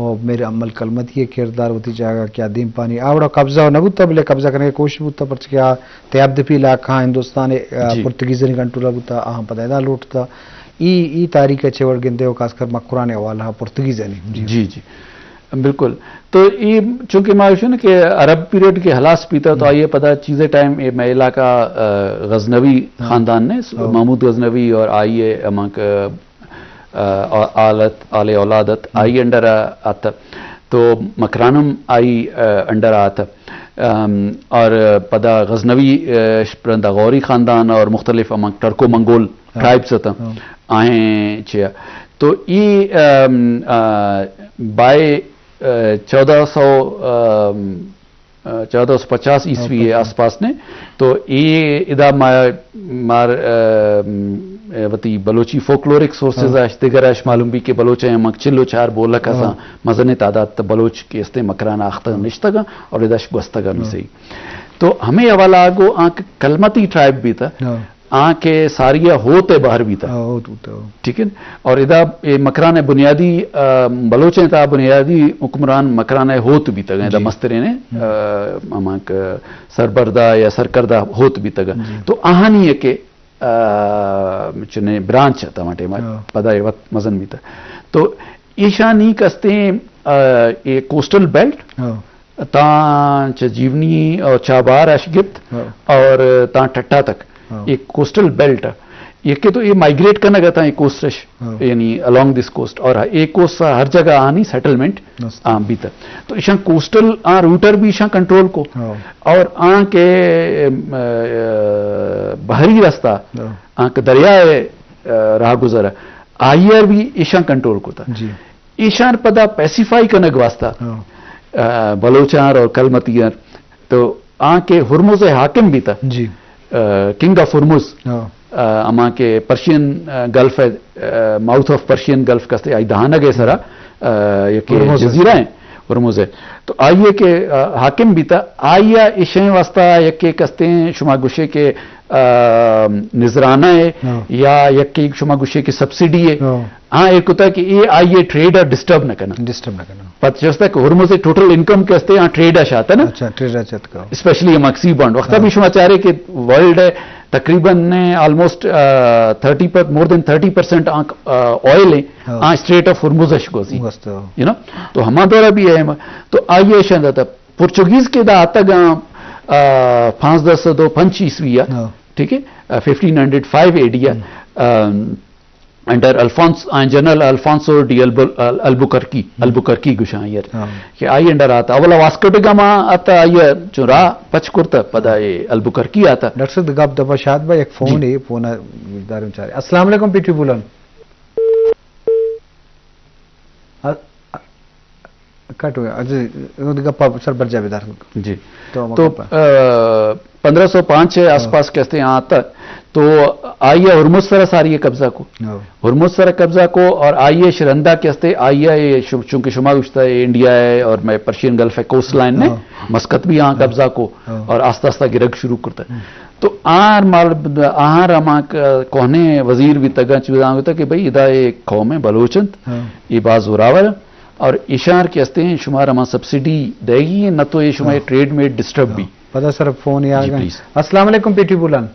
و میر امل کلمتی ءِ کردار وتی جاگہ کہ آ دیمپانی آ وڑا قبضہ نہ بوتا، بلے قبضہ کنگ ءِ کوشش بوتا، پرچہ کہ آ تیاب دپی علاقہ ہندوستان ءِ، آ، جی۔ پرتگیزانی کنٹرول ءَ بوتا، آہاں پدا ادا لوٹتا۔ ای، ای تاریخ ءَ چہ وڑ گندے و خاص کر مکران ءِ حوالہ ءَ پرتگیزانی۔ جی۔ جی، جی۔ بالکل۔ تو ای چونکہ ما گوشن کہ عرب پیریڈ کہ ہلاس بیتا تو ہم۔ آئی ءَ پدا چیزے ٹائم اے مئے علاقہ، آ، غزنوی ہاں۔ خاندان نے، ہاں۔ محمود غزنوی اور آئی ءِ ہمانکہ آ، آل ات، آل اولاد ات، ہم۔ آئی انڈر ات۔ تو مکران ہم آئی، آ، انڈر آت۔ ام، اور پدا غزنوی، آ، رندا غوری خاندان اور مختلف ہم ٹرکو منگول ہاں۔ ٹرائبز ات۔ ہاں۔ آئیں چیا۔ تو ای، ام، آ، بائے، آ، چودہ سو، ام، چودہ سو پچاس عیسوی ءِ آس پاس نے۔ تو اے ادا ما، مار، ام، وتی بلوچی فوکلورک سورسز ہاں۔ اش، دگر اش معلوم بی کہ بلوچ ءِ ہمک چل و چار بولک اساں ہاں۔ مزنیں تعداد تہ بلوچ کہ استیں مکران آختگ ہاں۔ نشتگ اور ادا اش گوستگ ہم ہاں۔ صحیح۔ تو ہمیں حوالہ آگو آنکہ کلمتی ٹرائب بیتا۔ ہاں۔ آ کہ ساری ءَ ہوت ءِ بہر بیتگ۔ ہاں، ہوت بوتگ۔ ٹھیک ہے؟ اور ادا اے مکران ءِ بنیادی، آ، بلوچیں تہا بنیادی حکمران مکران ءِ ہوت بیتگ، ادا جی۔ مسترین ءِ، ہم۔ آ، ہمانکہ سربردہ یا سرکردہ ہوت بیتگ۔ جی۔ تو آہانی یکے، آ، چنے برانچ ات ہما ٹائم ءَ، ہاں۔ پدا اے وت مزن بیتگ۔ تو ایشانی کستیں، آ، اے کوسٹل بیلٹ، ہاں۔ تاں چہ جیونی اور چابہار اش گپت ہاں۔ اور تاں ٹٹا تک ہاں۔ ایک کوسٹل بیلٹ، یکے تو اے مائگریٹ کنگ ءَ تاں اے کوسٹ اش، ہاں۔ یعنی الانگ دس کوسٹ، اور اے کوسٹ ہر جگہ آنی سیٹلمنٹ است۔ آ بیتا۔ تو ایشاں کوسٹل آ روٹر بھی ایشاں کنٹرول کو، ہاں۔ اور آ کے، ام، آ، بحری رستہ، ہاں۔ آ کے دریائے، آ، راہ گزر، آئی آر بھی ایشاں کنٹرول کو تا۔ جی۔ ایشان پدا پیسیفائی کنگ واسطہ، ہاں۔ آ، بلوچاں اور کلمتیاں تو آ کہ ہرمز ءِ حاکم بیتا۔ جی۔ آ، کنگ آف ہرمز۔ ہاں۔ آ، ہما کہ پرشین، آ، گلف ءِ، آ، ماؤتھ آف پرشین گلف کستے آئی دہانگ ءِ سرا، آ، یک ہرمز ءِ۔ جزیرہ ہیں، ہرمز ءِ۔ تو آئی ءِ کہ، آ، حاکم بیتا، آئی ءَ ایشیں واسطہ یکے کستے شما گوشے کہ، آ، نذرانہ ہے ہاں۔ یا یکے شما گوشے کہ سبسڈی ہے۔ ہاں۔ ہاں، اے کتا کہ اے آئی ءِ ٹریڈ ءَ ڈسٹرب نہ کناں۔ ڈسٹرب نہ کناں۔ پت چستا کہ ہرمز ءِ ٹوٹل انکم کہ استے، ہاں، ٹریڈ ءَ شاتا نا۔ اچھا، ٹریڈ ءَ چت کا۔ اسپیشلی ہمک سی بانڈ۔ وقتا ہاں۔ بھی شما چارے کہ ورلڈ ءِ تقریباً نے آلموسٹ، آ، thirty per, more than thirty percent آنک، آ، آئل ہیں، ہاں۔ آ اسٹریٹ آف ہرمز اش گوزی۔ گوستو۔ You know? تو ہما دورہ بھی ہے، تو آئی ءَ شاید آتا۔ پورچوگیز کہ دا آتگاں، آ، پانزدہ سد و پنچ عیسوی ءَ، ہاں۔ ٹھیک ہے، آ، ففٹین ہنڈریڈ فائیو اے ڈی ءَ، ہم۔ آ، انڈر الفانس، آ، جنرل الفانسو ڈی البو-، ال-، البوکرکی، ہم۔ البوکرکی گوشاں یار۔ ہاں۔ کہ آئی انڈر آتا۔ اولا واسکو ڈ گاما آتا، آئی چون راہ پچ کرتا، پدا اے البوکرکی آتا۔ ڈاکٹر صاحب، گپ دپا شاد با، یک فون جی۔ ہے، فون دارم چارے۔ السلام علیکم، پی ٹی بولان۔ ا-، ا-، کٹ ہو گیا۔ اچھا، گپا سر برجا بدار۔ جی۔ تو ہم تو، گپا۔ آ، پندرہ سو پانچ ءِ آس ہاں۔ پاس کہ استے آتا، تو آئی ءَ ہرمز سرا ساری قبضہ کو۔ ہاں۔ ہرمز سرا قبضہ کو اور آئی ءَ شرندا کہ استے، آئی ءَ اے شو-، چونکہ شما گوشتا ہے انڈیا ہے اور میں پرشین گلف ہے کوسٹ لائن نے ہاں۔ مسقط بھی آں ہاں۔ قبضہ کو ہاں۔ اور آستہ آستہ گرگ شروع کرتا ہے۔ ہم۔ تو آر مال، آہاں رما ک-، کوہنے وزیر بیتگاں چوزاں گوتا کہ بھئی ادا اے قوم ہے بلوچ انت، ہاں۔ اے باز زوراور انت۔ اور ایشار کہ استے ہیں، شمار ہما سبسڈی دے گی، نہ تو اے شما ہاں۔ ٹریڈ میں ڈسٹرب ہاں۔ بھی۔ پدا سر فون آ جی، گئے۔ پلیز۔ السلام علیکم، پی ٹی بولان۔